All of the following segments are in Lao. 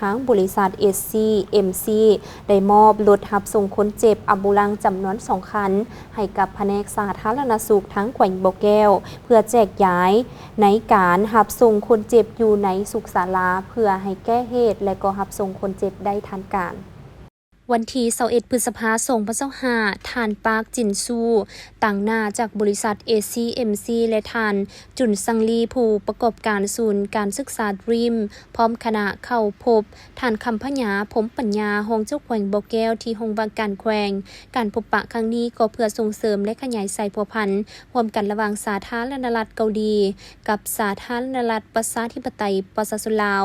ທາງບໍລິສັດ ເອສຊີເອັມຊີ ໄດ້ມອບລົດຮັບສົ່ງຄົນເຈັບອຳບູລັນຈຳນວນສອງຄັນ ໃຫ້ກັບພະແນກສາທາລະນະສຸກທາງແຂວງບໍ່ແກ້ວ ເພື່ອແຈກຢາຍໃນການຮັບສົ່ງຄົນເຈັບຢູ່ໃນສຸກສາລາ ເພື່ອໃຫ້ແກ້ເຫດ ແລະ ກໍຮັບສົ່ງຄົນເຈັບໄດ້ທັນການ. ວັນທີຊາວເອັດ ພຶດສະພາ ສອງພັນຊາວຫ້າ ທ່ານ ປາກ ຈິນຊູ ຕາງໜ້າຈາກບໍລິສັດ ເອສຊີເອັມຊີ ແລະ ທ່ານ ຈຸນ ຊັງລີ ຜູ້ປະກອບການສູນການສຶກສາ DREAM ພ້ອມຄະນະເຂົ້າພົບທ່ານ ຄຳພະຍາ ພົມປັນຍາ ຮອງເຈົ້າແຂວງບໍ່ແກ້ວ ທີ່ຫ້ອງວ່າການແຂວງ. ການພົບປະຄັ້ງນີ້ກໍເພື່ອສົ່ງເສີມ ແລະ ຂະຫຍາຍສາຍພົວພັນຮ່ວມກັນລະຫວ່າງສາທາລະນະລັດເກົາຫຼີ ກັບສາທາລະນະລັດປະຊາທິປະໄຕປະຊາຊົນລາວ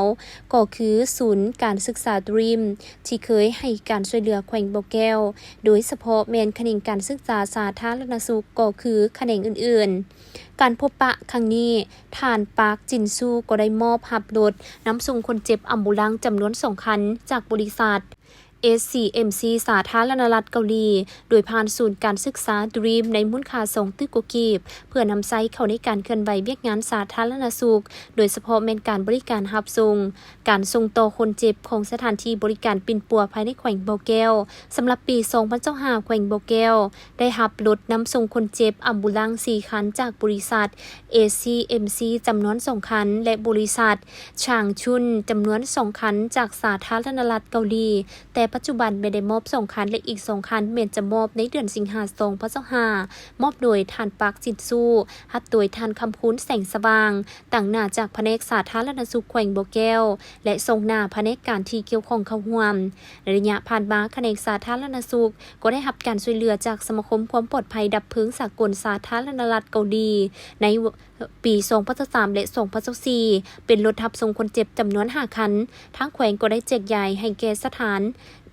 ກໍຄືສູນການສຶກສາ DREAM ທີ່ເຄີຍໃຫ້ການຊ່ວຍເຫຼືອແຂວງບໍ່ແກ້ວ ໂດຍສະເພາະແມ່ນຂະແໜງການສຶກສາສາທາລະນະສຸກ ກໍຄືຂະແໜງອື່ນໆ. ການພົບປະຄັ້ງນີ້, ທ່ານ ປາກ ຈິນຊູ ກໍໄດ້ມອບຮັບລົດນຳສົ່ງຄົນເຈັບອຳບູລັນຈຳນວນສອງຄັນ ຈາກບໍລິສັດ ເອສຊີເອັມຊີ ສາທາລະນະລັດເກົາຫຼີ ໂດຍຜ່ານສູນການສຶກສາ DREAM ໃນມູນຄ່າສອງຕື້ກວ່າກີບ ເພື່ອນຳໃຊ້ເຂົ້າໃນການເຄື່ອນໄຫວວຽກງານສາທາລະນະສຸກ, ໂດຍສະເພາະແມ່ນການບໍລິການຮັບສົ່ງ, ການສົ່ງຕໍ່ຄົນເຈັບຂອງສະຖານທີ່ບໍລິການປິ່ນປົວພາຍໃນແຂວງບໍ່ແກ້ວ. ສຳລັບປີສອງພັນຊາວຫ້າ ແຂວງບໍ່ແກ້ວໄດ້ຮັບລົດນຳສົ່ງຄົນເຈັບອຳບູລັນສີ່ຄັນ ຈາກບໍລິສັດ ເອສຊີເອັມຊີ ຈຳນວນສອງຄັນ ແລະ ບໍລິສັດ ຊາງຊຸນ ຈຳນວນສອງຄັນ ຈາກສາທາລະນະລັດເກົາຫຼີ. ແຕ່ປັດຈຸບັນແມ່ນໄດ້ມອບສອງຄັນ ແລະ ອີກສອງຄັນແມ່ນຈະມອບໃນເດືອນສິງຫາ ສອງພັນຊາວຫ້າ ມອບໂດຍທ່ານ ປາກ ຈິນຊູ ຮັບໂດຍທ່ານ ຄຳຄູນ ແສງສະຫວ່າງ ຕາງໜ້າຈາກພະແນກສາທາລະນະສຸກແຂວງບໍ່ແກ້ວ ແລະ ສ່ອງໜ້າພະແນກການທີ່ກ່ຽວຂ້ອງເຂົ້າຮ່ວມ. ໃນໄລຍະຜ່ານມາ, ຂະແໜງສາທາລະນະສຸກກໍໄດ້ຮັບການຊ່ວຍເຫຼືອຈາກສະມາຄົມຄວາມປອດໄພດັບເພີງສາກົນສາທາລະນະລັດເກົາຫຼີ ໃນ ປີສອງພັນຊາວສາມ ແລະ ສອງພັນຊາວສີ່ ເປັນລົດຮັບສົ່ງຄົນເຈັບຈຳນວນຫ້າຄັນ. ທາງແຂວງກໍໄດ້ແຈກຢາຍໃຫ້ແກ່ສະຖານ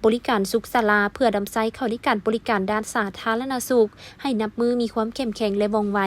ບໍລິການສຸກສາລາ ເພື່ອນຳໃຊ້ເຂົ້າໃນການບໍລິການດ້ານສາທາລະນະສຸກ ໃຫ້ນັບມື້ມີຄວາມເຂັ້ມແຂງ ແລະ ວ່ອງໄວ.